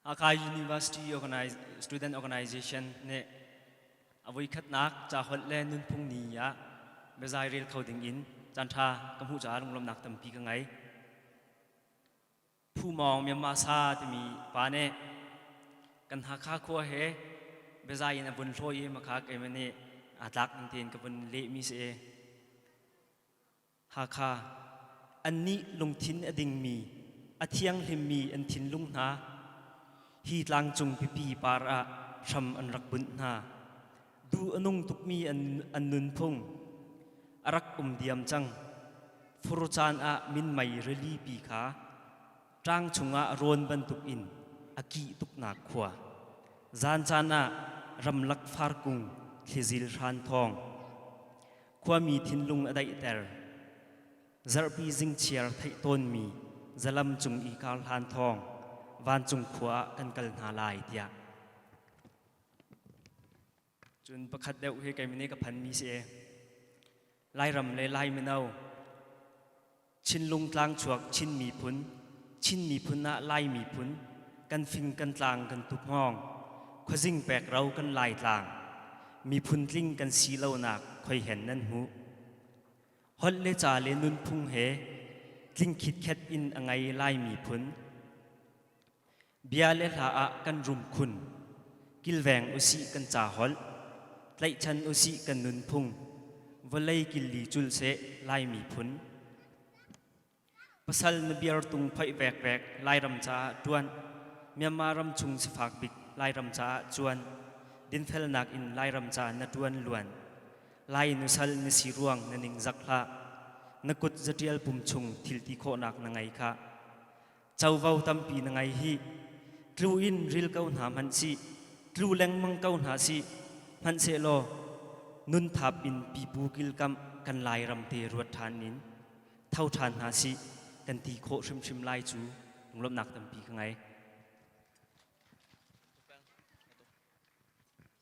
Hakha University Organize, Student Organization nih a voikhatnak caholh le nunphung ni ah biazai rel kho ding in caanṭha ka hmuh caah lunglawmhnak tampi ka ngei. Phu Mawng Myanmar Sa timi pa nih kan Hakha khua he biazai in a vun hlawi i makha keimah nih aa tlak ning tein ka vun lehmi si i Hakha annih lungthin a dingmi a thianghlimmi an thinlung hna hi tlangcung pipi par ah hram an rak bunh hna. Duh a nung tukmi an nunphung a rak um diam cang. Fur caan ah minmei rili pi kha ṭang chungah rawn bantukin a kih tuknak khua. Zan caan ah ramlak farkung thlizil hran thawng. Khuami thinlung a daihter. Zarhpi zingchiar theih tawnmi zalam cung i karhlan thawng vancung khua ah kan kal hna lai tiah. Cun pakhat deuh hi keimah nih ka phanmi si. Lairam le Lai mino Chinlung tlangchuak Chin miphun Chin miphun ah Lai miphun kan fing kan tlang kan tukhngawng khuazing pek ro kan Lai tlang miphun tling kan si lonak khoi hen nan hmuh holh le ca le nunphung he tling khitkhet in a ngei Lai miphun Bia le hla ah kan rum khun. Kilveng usih kan ca holh. Tlaihchan usih kan nunphung. Vawlei killi cul seh Lai miphun. Pasal na biar tung phoih vekvek Lairam caah ṭuan. Myanmar ram chung sifak bik Lairam caah cuan. Dinfelnak in Lairam ca na ṭuan luan. Lai nusal na si ruang na ningzak hlah. Na kut zatial pum chung thil ti khawhnak na ngei khah. Covo tampi na ngei hih. Tlu in ril ko hna hmanh sih, tlu lengmang ko hna sih, hmanhsehlaw nun thap in pipu kilkamh kan Lairam te ruat ṭhan in tho ṭhan hna sih kan ti khawh hrimhrim lai cu lunglawmhnak tampi ka ngei.